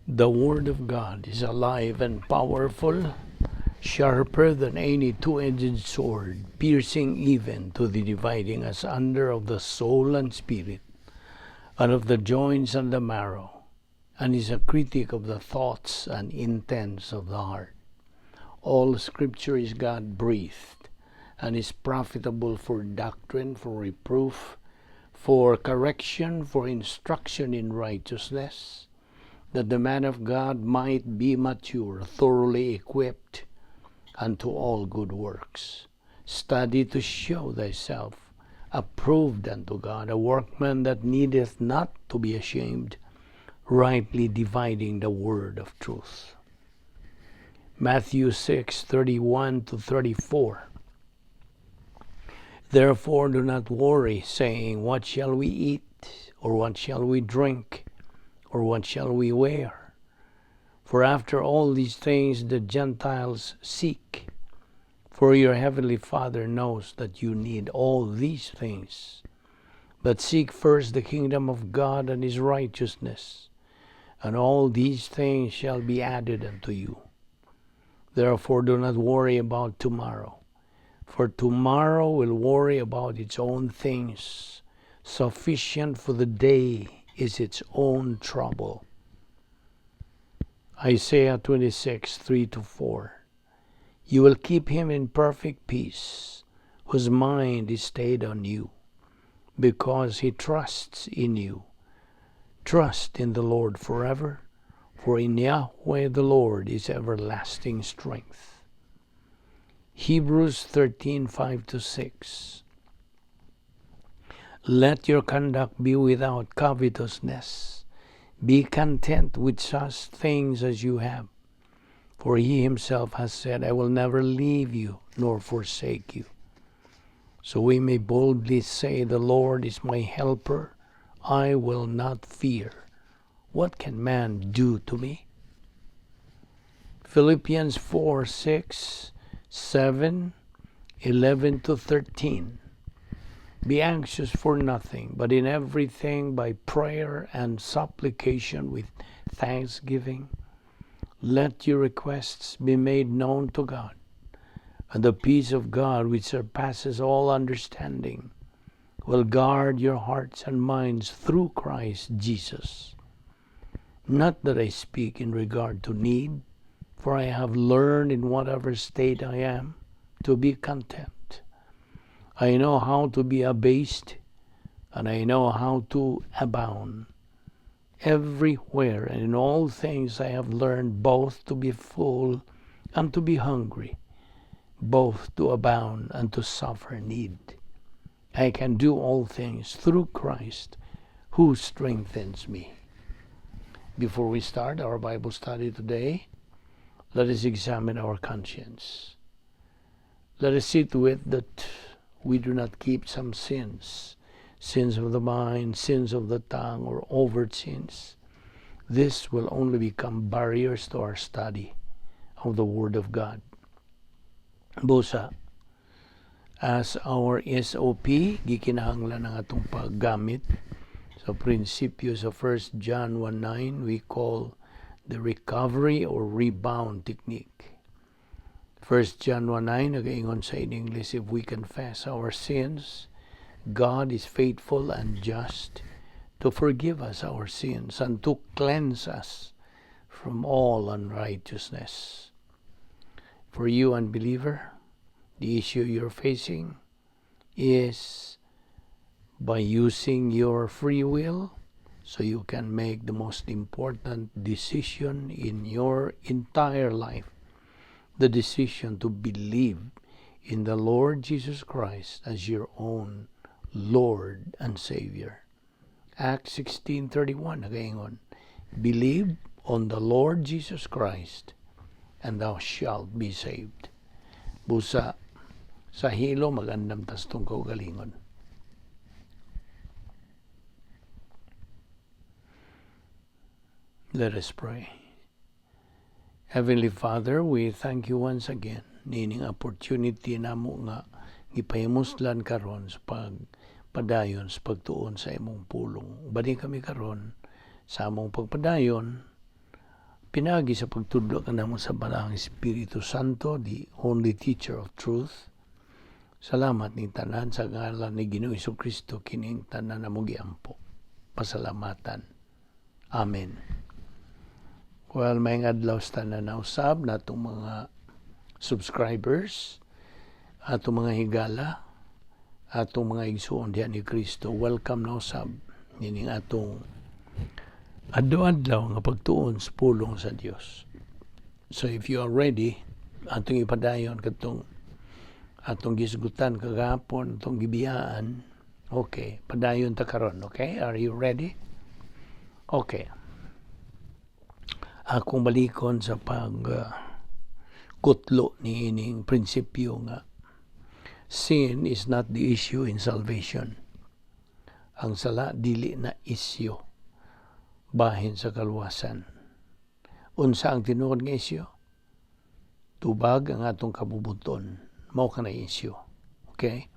The Word of God is alive and powerful, sharper than any two-edged sword, piercing even to the dividing asunder of the soul and spirit, and of the joints and the marrow, and is a critic of the thoughts and intents of the heart. All Scripture is God-breathed, and is profitable for doctrine, for reproof, for correction, for instruction in righteousness, that the man of God might be mature, thoroughly equipped unto all good works. Study to show thyself approved unto God, a workman that needeth not to be ashamed, rightly dividing the word of truth. Matthew 6:31 to 34. Therefore do not worry, saying, "What shall we eat? Or what shall we drink? Or what shall we wear?" For after all these things the Gentiles seek. For your heavenly Father knows that you need all these things. But seek first the kingdom of God and his righteousness, and all these things shall be added unto you. Therefore do not worry about tomorrow, for tomorrow will worry about its own things. Sufficient for the day is its own trouble. Isaiah 26:3 to 4. You will keep him in perfect peace, whose mind is stayed on you, because he trusts in you. Trust in the Lord forever, for in Yahweh the Lord is everlasting strength. Hebrews 13:5 to 6. Let your conduct be without covetousness. Be content with such things as you have. For he himself has said, "I will never leave you nor forsake you." So we may boldly say, "The Lord is my helper. I will not fear. What can man do to me?" Philippians 4:6, 7, 11 to 13. Be anxious for nothing, but in everything by prayer and supplication with thanksgiving, let your requests be made known to God. And the peace of God, which surpasses all understanding, will guard your hearts and minds through Christ Jesus. Not that I speak in regard to need, for I have learned in whatever state I am to be content. I know how to be abased, and I know how to abound. Everywhere and in all things I have learned both to be full and to be hungry, both to abound and to suffer need. I can do all things through Christ who strengthens me. Before we start our Bible study today, let us examine our conscience. Let us see to it that we do not keep some sins, sins of the mind, sins of the tongue, or overt sins. This will only become barriers to our study of the Word of God. Busa, as our SOP, gikinahanglan ang atong paggamit sa prinsipyo sa 1 John 1:9 we call the recovery or rebound technique. 1 John 1:9 nagaingon sa in English, "If we confess our sins, God is faithful and just to forgive us our sins and to cleanse us from all unrighteousness." For you, unbeliever, the issue you're facing is by using your free will so you can make the most important decision in your entire life, the decision to believe in the Lord Jesus Christ as your own Lord and Savior. Acts 16:31 nagaingon, "Believe on the Lord Jesus Christ and thou shalt be saved." Busa sa hilo mag-andam tas atong kaugalingon. Let us pray. Heavenly Father, we thank you once again nining opportunity namo nga gipahimuslan karon sa pagpadayon sa pagtuon sa imong pulong. Bani kami karon sa among pagpadayon. Pinaagi sa pagtudlo kanamo sa Balaang Espiritu Santo, the only teacher of truth. Salamat ning tanan. Sa ngalan ni Ginoong Kristo kining tanan among giampo. Pasalamatan. Amen. Well, maayong adlaw sa tanan na usab natong mga subscribers, atong mga higala, atong mga igsuon diha ni Kristo. Welcome na usab nining atong adlaw-adlaw nga pagtuon sa pulong sa Dios. So if you are ready, atong ipadayon katong atong gisgutan kagahapon, atong gibiyaan. Okay, padayon ta karon, okay? Are you ready? Okay. Akong balikon sa pag kutlo ni ining prinsipyo nga sin is not the issue in salvation. Ang sala dili na isyu bahin sa kaluwasan. Unsa ang tinuod nga isyu? Tubag ang atong kabubuton. Mao kana isyu. Okay?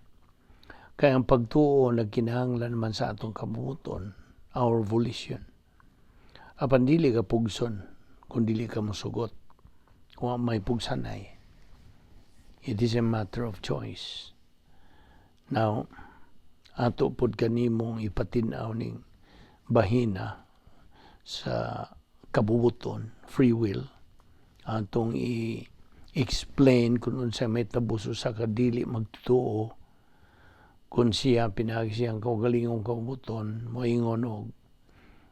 Kaya ang pagtuo nagkinahanglan man sa atong kabubuton, our volition. Apan dili ka pugson kung dili ka mosugot. Kung may pugsanay. It is a matter of choice. Now, ato pod kanimong ipatin-aw ning bahina sa kabubuton, free will, atong i-explain kung unsa may tabo sa kadili magtuo kung siya pinaagi siyang kaugalingong kabubuton moingon og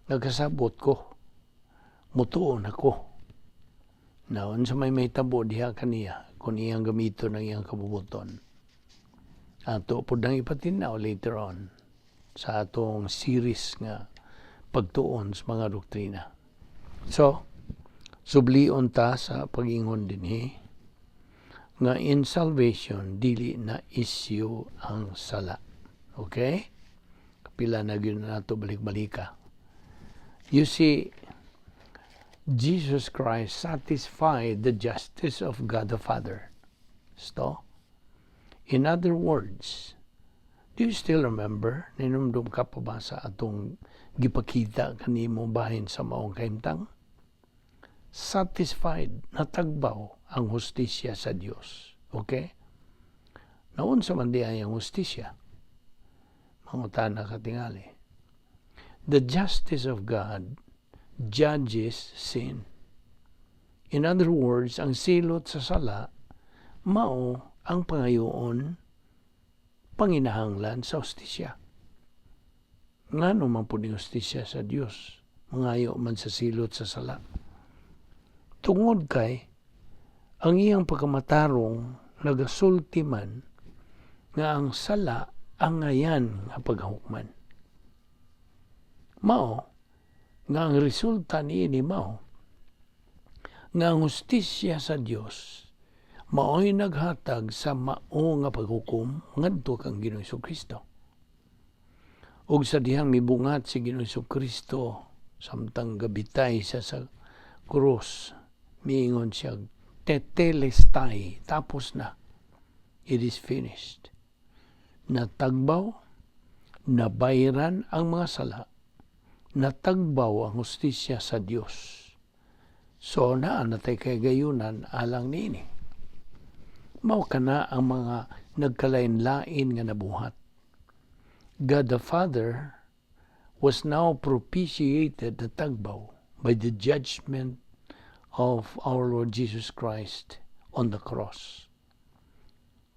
nagkasabot ko, mutuo na ko na. Unsa may mahitabo diha kaniya kung iyang gamiton ang iyang kabubuton, ato pud nang ipatin-aw later on sa atong series nga pagtuon sa mga doktrina. So, sublion ta sa pag-ingon dinhi nga in salvation dili na issue ang sala. Okay? Kapila na gyud nato balik-balika. You see, Jesus Christ satisfied the justice of God the Father. So, in other words, do you still remember, ninumdum ka pa ba sa atong gipakita kanimo bahin sa maong kahimtang? Satisfied, natagbaw ang hustisya sa Dios. Okay? Naunsa man diay ang hustisya? Mangutana ka tingali. The justice of God judges sin. In other words, ang silot sa sala, mao ang pangayoon, panginahanglan sa hustisya. Ngano man po ni hustisya sa Dios, mangayo man sa silot sa sala? Tungod kay ang iyang pagkamatarong nagasulti man nga ang sala angayan nga paghukman. Mao nga ang resulta niini mao nga ang hustisya sa Dios mao'y naghatag sa mao nga paghukom ngadto kang Ginoong Kristo. Ug sa dihang mibungat si Ginoong Kristo samtang gabitay siya sa krus, miingon siya, "Tetelestai," tapos na. It is finished. Natagbaw, nabayran ang mga sala, natagbaw ang hustisya sa Dios. So naa natay kahigayunan alang niini. Mao kana ang mga nagkalain-lain nga nabuhat. God the Father was now propitiated, natagbaw, by the judgment of our Lord Jesus Christ on the cross.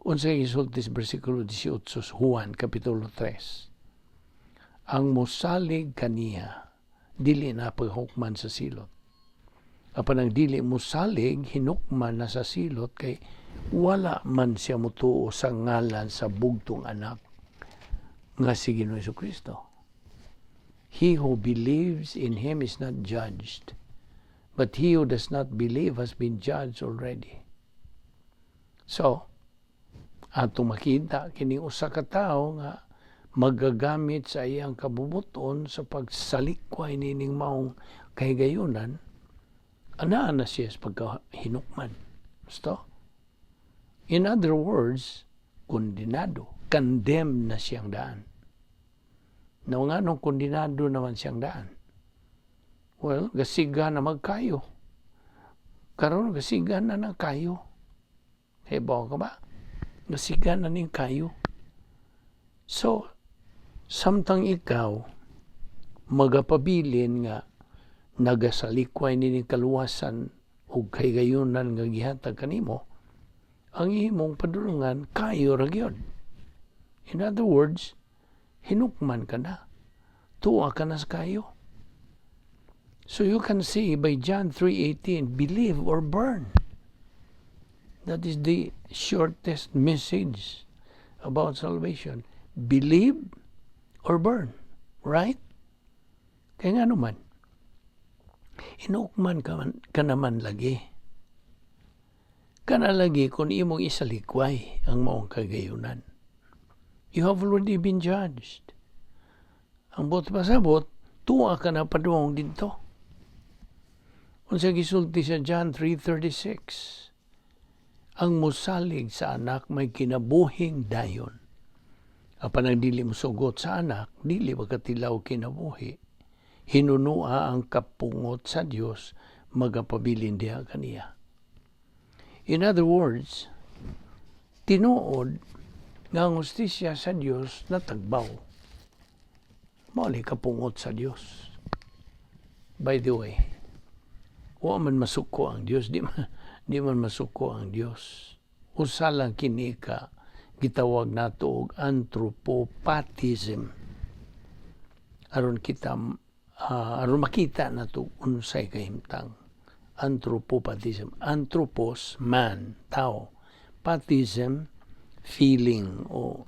Unsay gisulti sa bersikulo 18 sa Juan Kapitulo 3? Ang mosalig kaniya dili na paghukman sa silot. Apan ang dili mosalig, hinukman na sa silot kay wala man siya mutuo sa ngalan sa bugtong anak nga si Ginoong Kristo. He who believes in him is not judged, but he who does not believe has been judged already. So, atong makita kini usa ka tawo nga magagamit sa iyang kabubuton sa pagsalikway nining maong kahigayunan, anaa na siya sa pagkahinukman. Gusto? In other words, kondinado, condemned na siyang daan. Now, nganong kondinado naman siyang daan? Well, gasiga na magkayo. Karon gasigan na ng kayo. Hibaw ka ba? Gasigan na ning kayo. So, samtang ikaw magapabilin nga nagasalikway ni kaluwasan ug kahigayunan nga gihatag kanimo, ang imong padulungan kayo ra gyud. In other words, hinukman ka na. Tuwa ka na sa kayo. So you can see by John 3:18, believe or burn. That is the shortest message about salvation. Believe or burn. Right? Kaya nga naman, hinukman ka naman lagi. Kana lagi kung imong isalikway ang maong kagayunan. You have already been judged. Ang buot pasabot, tuwa ka na padung didto. Unsa gisulti sa John 3:36? Ang musalig sa Anak may kinabuhing dayon. Apan ang dili mosugot sa Anak, dili makatilaw kinabuhi. Hinunua ang kapungot sa Dios magapabilin diha kaniya. In other words, tinuod nga ang hustisya sa Dios natagbaw. Mao kapungot sa Dios. By the way, wa man masuko ang Dios, di man masuko ang Dios. Usa lang kini ka gitawag nato og anthropopathism. Aron makita nato unsay kahimtang anthropopathism. Anthropos, man, tao. Pathism, feeling o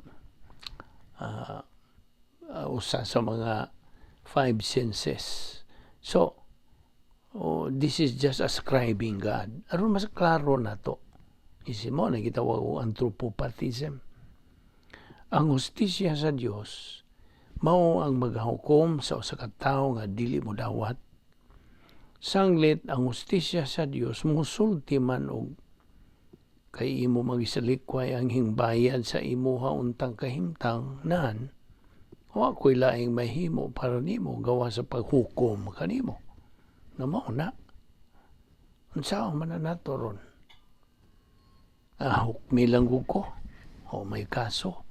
usa sa mga five senses. So, oh, this is just ascribing God. Aron mas klaro na to. Isi mo na gitawag og anthropopathism. Ang hustisya sa Dios mao ang maghukom sa usa ka tawo nga dili mo dawat. Sanglit ang hustisya sa Dios musulti man og kay imo magisalikway ang hingbayad sa imuha untang kahimtang nan, wa ko'y laing mahimo para nimo gawa sa paghukom kanimo na mao na. Unsa man na nato ron? Ah, hukmi lang ko o may kaso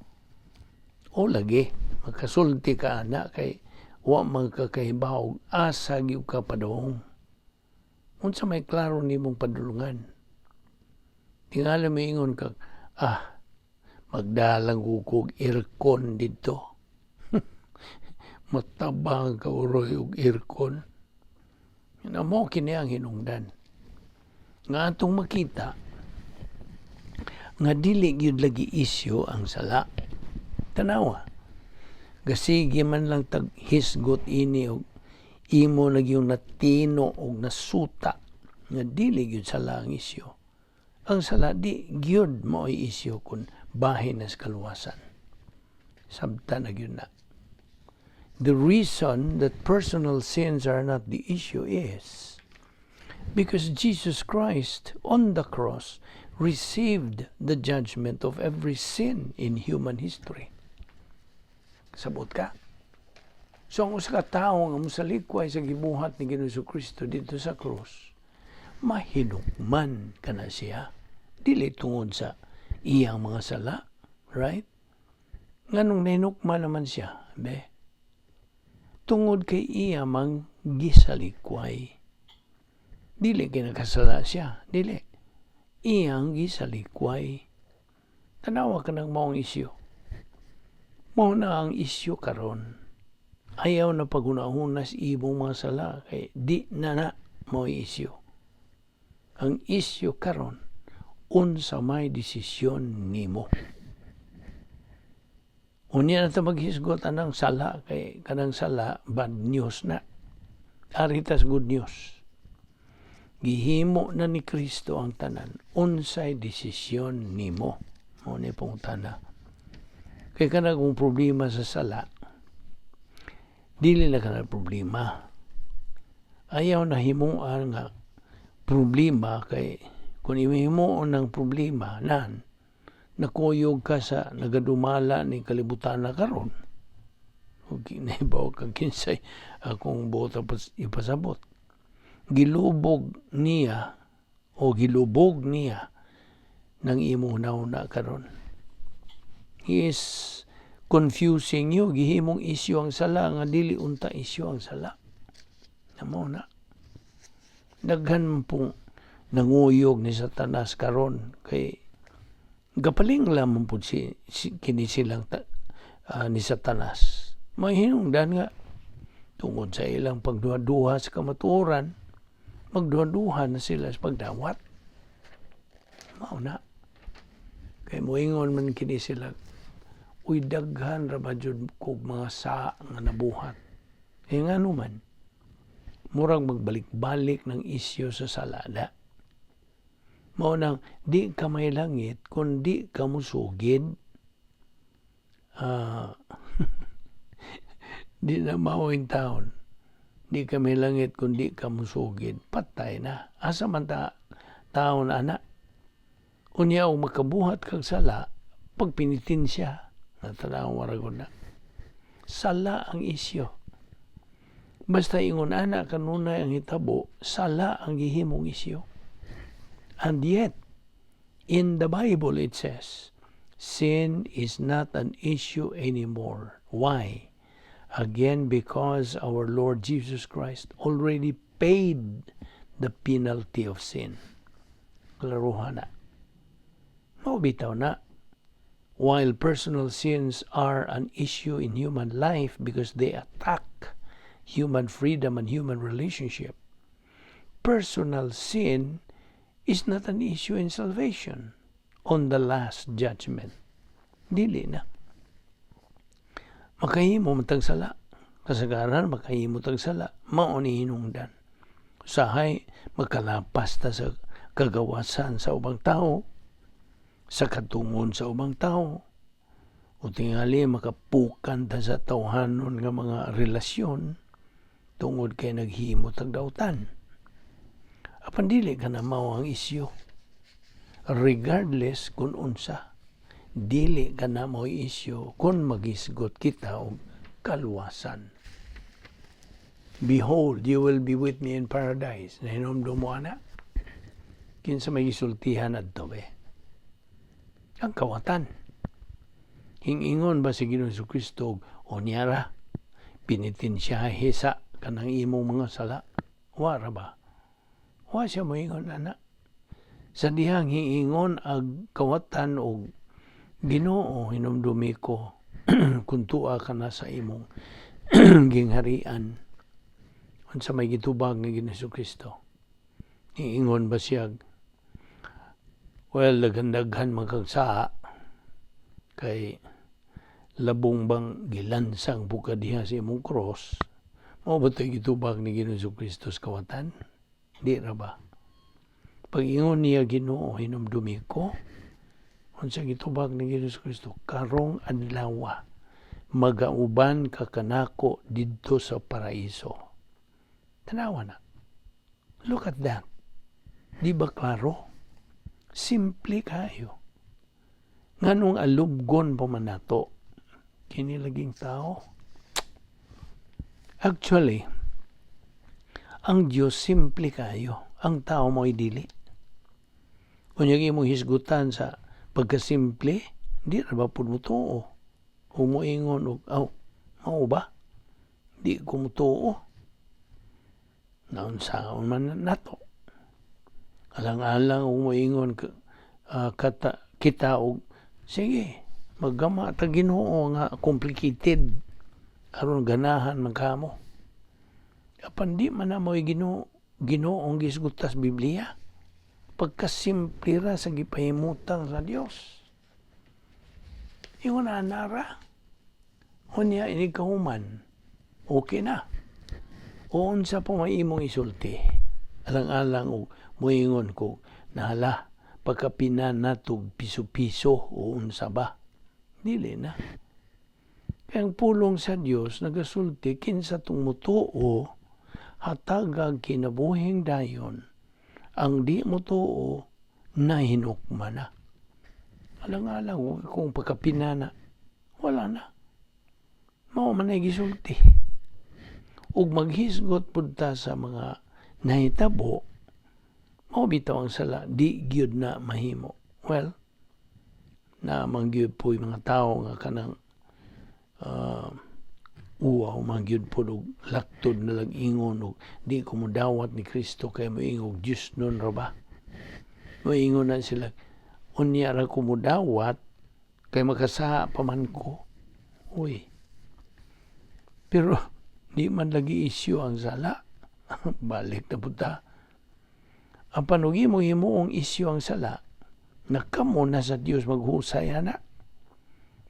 o lagi makasulti ka ana kay wa man ka kahibaw asa gyud ka padung, unsa may klaro nimong padulungan. Tingala mo ingon ka, "Ah, magdalang ko og aircon didto." Matabang ka uroy og aircon. Na mo kini ang hinungdan. Nga atong makita nga dili gyud lagi isyu ang sala. Tanawa. Gasige man lang tag hisgot ini og imo na gyud natino og nasuta nga dili gyud sala ang isyu. Ang sala di gyud mao'y isyu kung bahin na sa kaluwasan. Sabta na gyud na. The reason that personal sins are not the issue is because Jesus Christ on the cross received the judgment of every sin in human history. Sabot ka? So ang usa ka tawo nga mosalikway sa gibuhat ni Ginoong Kristo didto sa krus, mahinukman kana siya. Dili tungod sa iyang mga sala, right? Nganong nahinukman naman siya, be? Tungod kay iya mang gisalikway. Dili kay nakasala siya, dili. Iyang gisalikway. Tanawa ka ng maong isyu. Mao na ang isyu karon. Ayaw na paghuna-huna sa imong mga sala kay di na na mao'y isyu. Ang isyu karon, unsa may desisyon nimo. Unya na ta maghisgot anang sala kay kanang sala bad news na. Ari tas good news. Gihimo na ni Kristo ang tanan. Unsay desisyon nimo? Mao ni pangutana. Kay kanang kung problema sa sala, dili na kana problema. Ayaw na himuan nga problema kay kung ihimuon ng problema nan, nakuyog ka sa nagadumala ni kalibutan na karon. Ug nahibaw ka kinsay akong buot ipasabot. Gilubog niya O gilubog niya ng imong hunahuna karon. He is confusing you. Gihimong isyu ang sala nga dili unta isyu ang sala. Mao na. Daghan man pong nanguyog ni Satanas karon kay gapaling lamang pud si kini silang ni Satanas. May hinungdan nga tungod sa ilang pagduha-duha sa kamatuoran, magduha-duha na sila sa pagdawat. Mao na. Kay moingon man kini sila, "Uy, daghan ra ba jud kog mga saa nga nabuhat?" Eh ngano man, murag magbalik-balik ng isyu sa salada. Mao nang di ka may langit kung di ka musugid. Di na mao in town. Di ka may langit kung di ka musugid. Patay na. Asa man ta taon ana? Unya og makabuhat kag sala, pagpinitensya, natanaw ra na. Sala ang isyu. Basta ingon ana kanunay ang hitabo, sala ang gihimong isyu. And yet, in the Bible it says, sin is not an issue anymore. Why? Again, because our Lord Jesus Christ already paid the penalty of sin. Klaruhan na. Mao bitaw na. While personal sins are an issue in human life because they attack human freedom and human relationship, personal sin is not an issue in salvation on the last judgment. Dili na. Makahimo man tag sala. Kasagaran makahimo tag sala. Mao ni hinungdan. Usahay makalapas ta sa kagawasan sa ubang tao, sa katungon sa ubang tao, o tingali makapukan ta sa tawhanon nga mga relasyon tungod kay naghimo tag dautan. Apan dili ka na mao ang isyu. Regardless kung unsa, dili ka na mao isyu kung magisgot kita og kaluwasan. "Behold, you will be with me in paradise." Nahinomdom mo ana? Kinsa may gisultihan adto be? Ang kawatan. Hingingon ba si Ginoong Kristo, "O niyara, pinitensyahe sa kanang imong mga sala"? Wara ba? Wa siya moingon ana. Sa dihang hiingon ag kawatan og "Ginoo, hinumdumi ko kung tua ka na sa imong gingharian," unsa may gitubag ni Ginoong Kristo? Iingon ba siya, "Well, daghan-daghan man kag saa kay labong bang gilansang pud ka diha sa imong cross"? Mao ba to'y gitubag ni Ginoong Kristo sa kawatan? Di ra ba? Pag ingon niya, "Ginoo, hinumdumi ko," unsa gitubag ni Ginoong Kristo? "Karong adlaw magauban ka kanako didto sa paraiso." Tanawa na. Look at that. Di ba klaro? Simple kayo. Nganong alubgon pa man nato kini laging tao? Actually, ang Diyos simple kayo. Ang tao mo'y dili. Kung yung imong hisgutan sa pagkasimple, di ra ba pud mo tuo? O moingon og, "Aw, mao ba? Di ko motuo." Naunsaon man nato. Alang-alang og moingon kata, kita og, "Sige, maggama ta Ginoo nga complicated aron ganahan man kamo." Apan di man na mo'y Ginoo, Ginoong gisgutan sa Biblia. Pagkasimple ra sa gipahimutang sa Dios. Ingon na nara. Unya ini kahuman, okay na. O unsa pa may imong isulti? Alang-alang og moingon ko, nahala, pagkapina natog piso-piso o unsa ba? Dili na. Kaya ang pulong sa Dios nagasulti kinsa tong mutuo hatagag kinabuhing dayon. Ang di mutuo, nahinukma na. Alang-alang kung pagkapina na, wala na. Mao man ay gisulti. Ug maghisgot pud ta sa mga nahitabo, Mao bitaw ang sala, di gyud na mahimo. Well, naa man gyud po'y mga tao nga kanang uwaw man gyud pod og laktod na lang ingon og di ko modawat ni Kristo kay moingog Diyos nun ra ba? Moingon na sila, unya ra ko modawat kay makasaha pa man ko. Uy. Pero di man lagi isyu ang sala. Balik na pud ta. Apan ug imong himuong isyu ang sala, na kamo na sa Dios maghusay ana.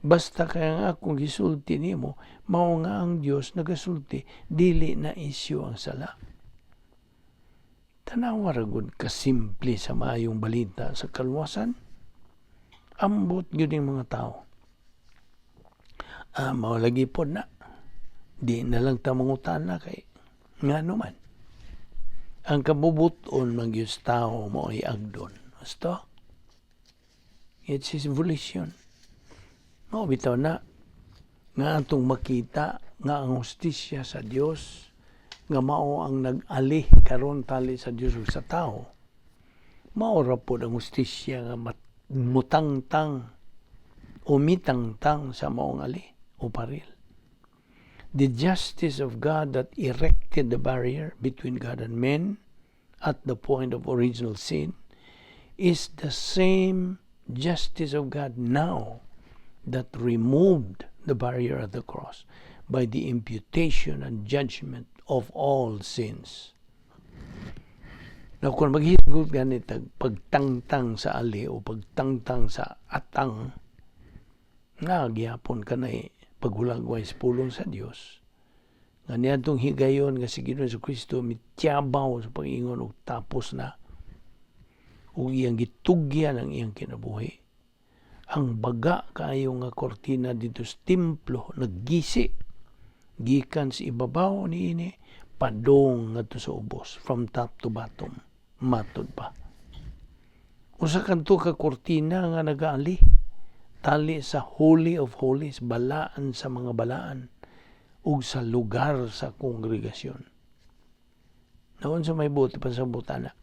Basta kaya nga akong gisulti nimo, mao nga ang Dios nagasulti, dili na isyu ang sala. Tanawa ra gud kasimple sa maayong balita sa kaluwasan. Ambot gyud ning mga tao. Ah, mao lagi pod na. Di na lang ta mangutana kay ngano man. Ang kabubuton man gyud sa tao mao'y agdon. Basta it's his volition. Mao bitaw na nga atong makita nga ang hustisya sa Dios nga mao ang nag-ali karon tali sa Dios ug sa tao. Mao ra pod ang hustisya nga mutangtang o mitangtang sa maong ali o paril. The justice of God that erected the barrier between God and men at the point of original sin is the same justice of God now that removed the barrier at the cross by the imputation and judgment of all sins. Now, kung maghisgot ganit pagtangtang sa ali o pagtangtang sa atang, nga gihapon ka na paghulagway sa pulong sa Dios. Nga niadtong higayon nga si Ginoong Kristo mityabaw sa pag-ingon og tapos na ug iyang gitugyan ang iyang kinabuhi. Ang baga kaayo nga kortina didto sa templo naggisi gikan sa ibabaw niini padong ngadto sa ubos, from top to bottom, matod pa. Usa kadto ka kortina nga nagaali tali sa Holy of Holies, balaan sa mga balaan, ug sa lugar sa kongregasyon. Naon sa may buti pa sa butana.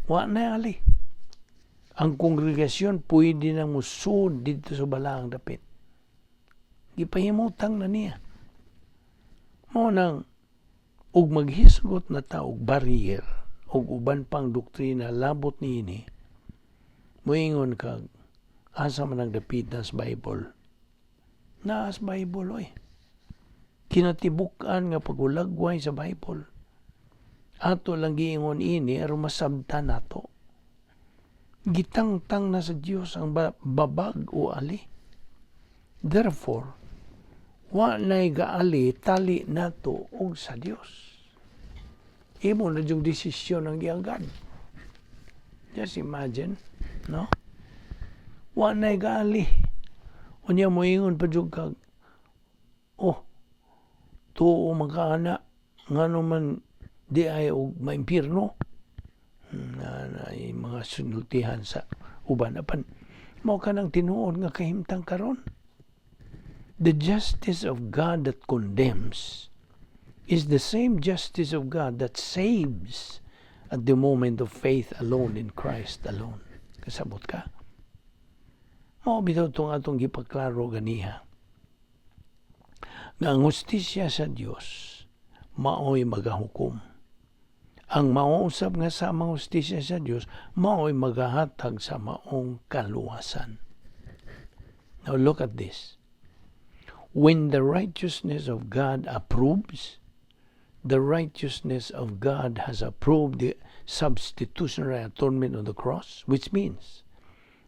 Wa na ali. Ang kongregasyon pwede nang musud didto sa balaang dapit. Gipahimutang na niya. Mao nang ug maghisgot na ta og barrier ug uban pang doktrina labot niini, moingon kag asa man ang dapita sa Bible? Naa sa Bible, oy. Kinatibuk-an nga paghulagway sa Bible. Ato lang giingon ini aron masabtan nato. Gitangtang na sa Dios ang babag o ali. Therefore, wa na'y gaali tali nato og sa Dios. Imo na yung desisyon ang giagad. Just imagine, no? Wa na'y gaali. Unya moingon pa jud kag, oh, tuo man ka ana, ngano man di ay og maimpirno. Na mga sinultihan sa uban apan mao kanang tinuod nga kahimtang karon. The justice of God that condemns is the same justice of God that saves at the moment of faith alone in Christ alone. Kasabot ka? Mao bitaw itong atong gipaklaro ganiha. Nga ang hustisya sa Dios mao'y magahukom. Ang mausab nga sa mga hustisya sa Dios mao'y magahatag sa maong kaluwasan. Now look at this. When the righteousness of God approves, the righteousness of God has approved the substitutionary atonement on the cross, which means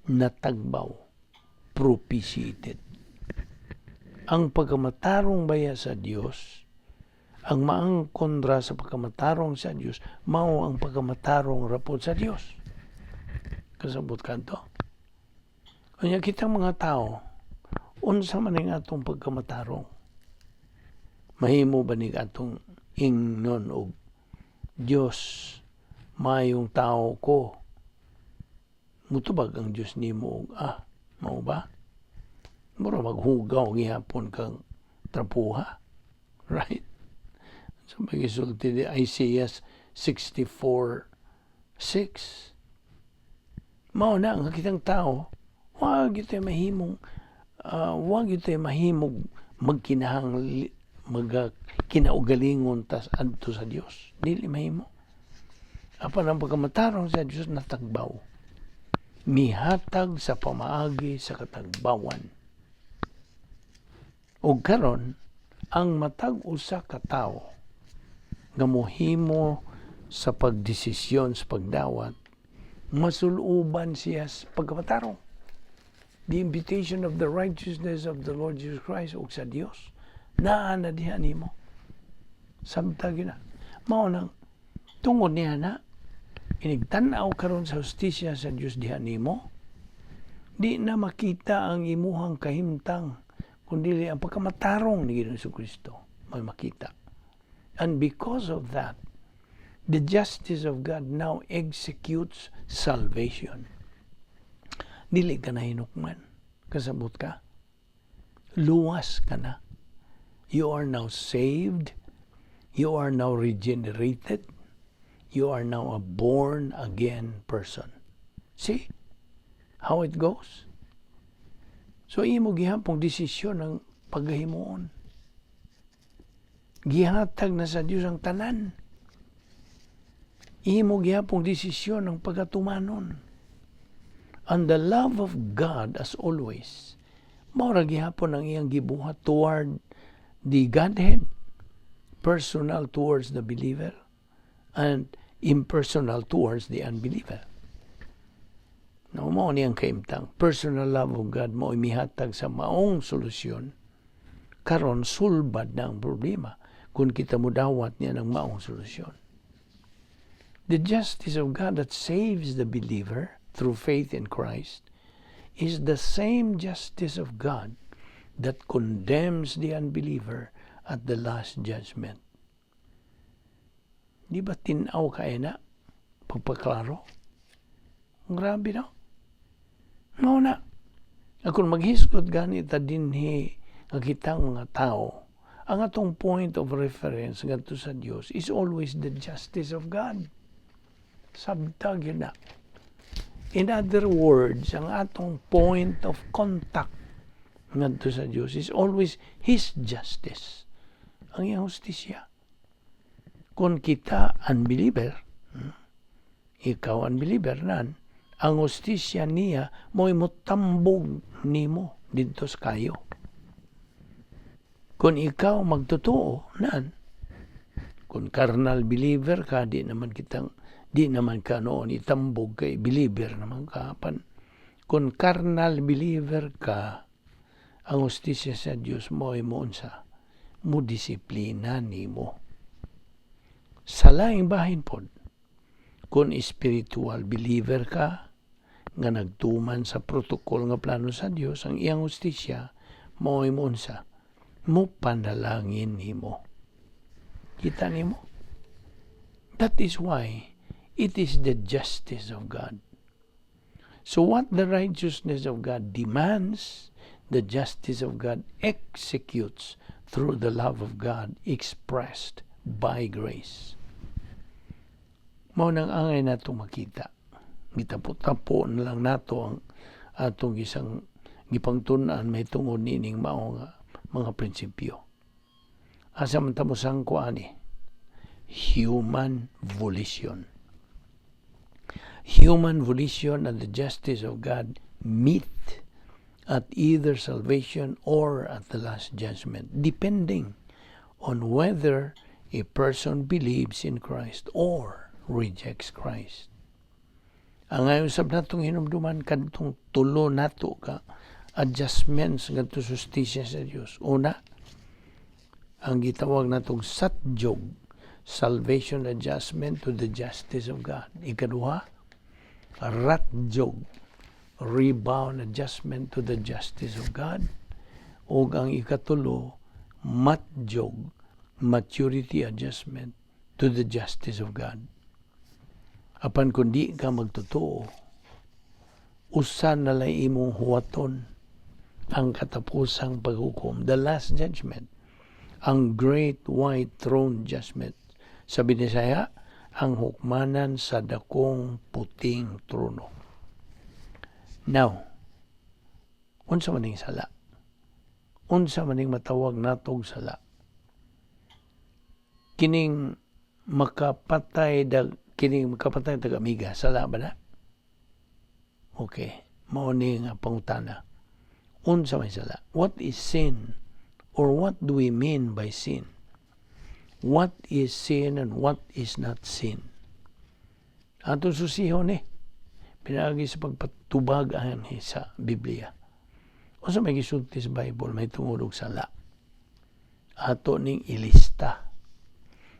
natagbaw, propitiated. Ang pagkamatarong baya sa Dios, ang maang kontra sa pagkamatarong sa Dios, mao ang pagkamatarong rapod sa Dios. Kasabot ka to? Kanya kitang mga tao, unsa man ang atong pagkamatarong? Mahimo ba ni atong ingnon og Dios, mayong tao ko? Mutubag ang Dios nimo og ah, mao ba? Mura maghugaw gihapon kang trapuha. Right? So magisulti ni Isaiah 64 6. Mao na nga kitang tao, wag gyud mahimong magkinahang maga kinaugalingon tas adto sa Dios. Dili mahimo. Apan ang pagkamatarong sa Dios natagbaw. Mihatag sa pamaagi sa katagbawan. Og karon, ang matag usa ka tawo nga mohimo sa pagdesisyon sa pagdawat, masuluban siya sa pagkamatarong. The imputation of the righteousness of the Lord Jesus Christ ug sa Dios naa na diha nimo. Samtang gyud na. Mao nang tungod niya na inigtan-aw karon sa hustisya sa Dios diha nimo, di na makita ang imuhang kahimtang kundi ang pagkamatarong ni Ginoong Kristo may makita. And because of that, the justice of God now executes salvation. Dili ka na hinukman. Kasabot ka. Luwas ka na. You are now saved. You are now regenerated. You are now a born again person. See how it goes? So imo gihapong desisyon ang paghimuon. Gihatag na sa Dios ang tanan. Imo gihapong desisyon ang pagatumanon. And the love of God, as always, mao ra gihapon ang iyang gibuhat toward the Godhead, personal towards the believer and impersonal towards the unbeliever. No, mao niyang kaimtang. Personal love of God mo mihatag sa maong solusyon. Karon sulbad na ang problema kung kita mo dawat niya ng maong solusyon. The justice of God that saves the believer through faith in Christ is the same justice of God that condemns the unbeliever at the last judgment. Di ba tin-aw kay na? Pagpaklaro? Grabe, no? Mao na. Kung maghisgot gani ta dinhi nga kitang mga tao, ang atong point of reference ngadto sa Dios is always the justice of God. Sabta gyud na. In other words, ang atong point of contact ngadto sa Dios is always His justice. Ang iyang hustisya. Kung kita unbeliever, ikaw unbeliever nan, ang hustisya niya mo'y mutambog nimo didto sa kayo. Kung ikaw magtotoo nan, kung carnal believer ka, di naman ka noon itambog kay believer naman ka. Pan, kung carnal believer ka, ang hustisya sa Dios mo ay mo unsa, mo disiplina nimo. Sa laing bahin pod, kung spiritual believer ka, nga nagtuman sa protocol nga plano sa Dios, ang iyang hustisya mo ay mo unsa, mo panalangin nimo. Kita nimo? That is why it is the justice of God. So what the righteousness of God demands, the justice of God executes through the love of God expressed by grace. Mao nang angay nato makita. Gitapo-tapo na lang nato ang atong isang gipangtun-an may tungod nining mao nga mga prinsipyo. Asa man ta mo sangko ani? Human volition. Human volition and the justice of God meet at either salvation or at the last judgment, depending on whether a person believes in Christ or rejects Christ. Ang ayon sab natong hinumduman kadtong tulo nato ka adjustments ngadto sa hustisya sa Dios. Una, ang gitawag natong satjog, salvation adjustment to the justice of God. Ikaduha, ratjog, rebound adjustment to the justice of God. Ug ang ikatulo, matjog, maturity adjustment to the justice of God. Apan kung di ka magtotoo, usa na lang imong huwaton, ang katapusang paghukom, the last judgment, ang great white throne judgment. Sa Binisaya, Ang hukmanan sa dakong puting trono. Now, unsa man ning sala? Unsa man ning matawag natog sala? Kining makapatay tag amiga, sala ba na? Okay, mao ni nga pangutana. Unsa may sala? What is sin? Or what do we mean by sin? What is sin and what is not sin? Atong susihon ni pinaagi sa pagpatubag ani sa Biblia. Unsa may gisulti sa Bible may tungod og sala? Ato ning ilista.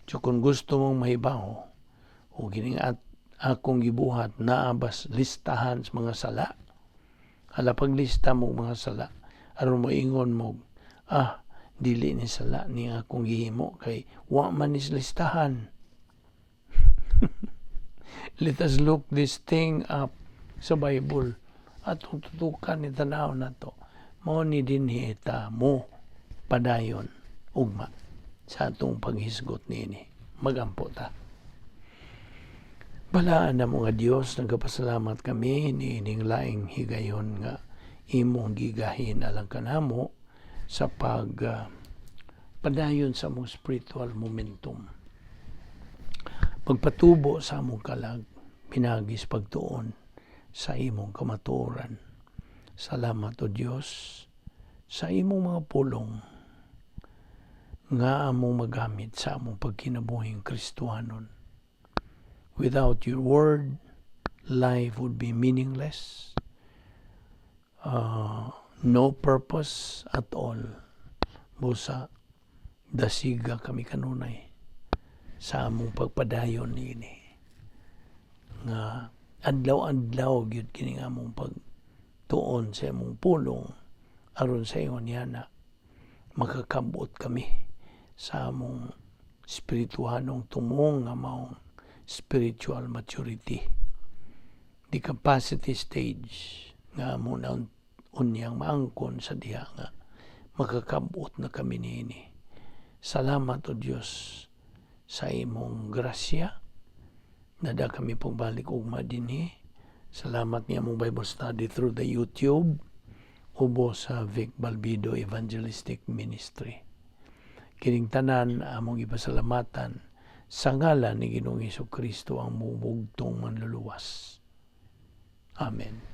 So kung gusto mong mahibaw o kining at akong gibuhat naa bas listahan sa mga sala, hala, paglista mo mga sala aron mo ingon mo, "Ah, dili ni sala ni akong gihimo kay wa man is listahan." Let us look this thing up sa Bible. Atong tutukan ni tanaw nato. Mao ni dinhi ta mo padayon ugma sa atong paghisgot niini. Magampo ta. Balaan na mga Dios, nagapasalamat kami niining laing higayon nga imong gigahin alang kanamo sa pag padayon sa among spiritual momentum. Pagpatubo sa among kalag, pinaagi sa pagtuon sa imong kamatuoran. Salamat, O Dios, sa imong mga pulong nga among magamit sa among pagkinabuhing Kristohanon. Without your word, life would be meaningless. No purpose at all. Busa, dasiga kami kanunay sa among pagpadayon niini. Nga adlaw-adlaw gyud kining among pagtuon sa among pulong aron sa ingon niana makakabot kami sa among espirituhanong tumong nga maong spiritual maturity, the capacity stage nga amo na unyang maangkon sa diha nga makakabot na kami niini. Salamat, O Dios, sa imong grasya. Nada kami pagbalik ugma dinhi. Salamat niya among Bible study through the YouTube ubo sa Vic Balbido Evangelistic Ministry. Kining tanan among ipasalamatan sa ngalan ni Ginoong Kristo, ang mubugtong manluluwas. Amen.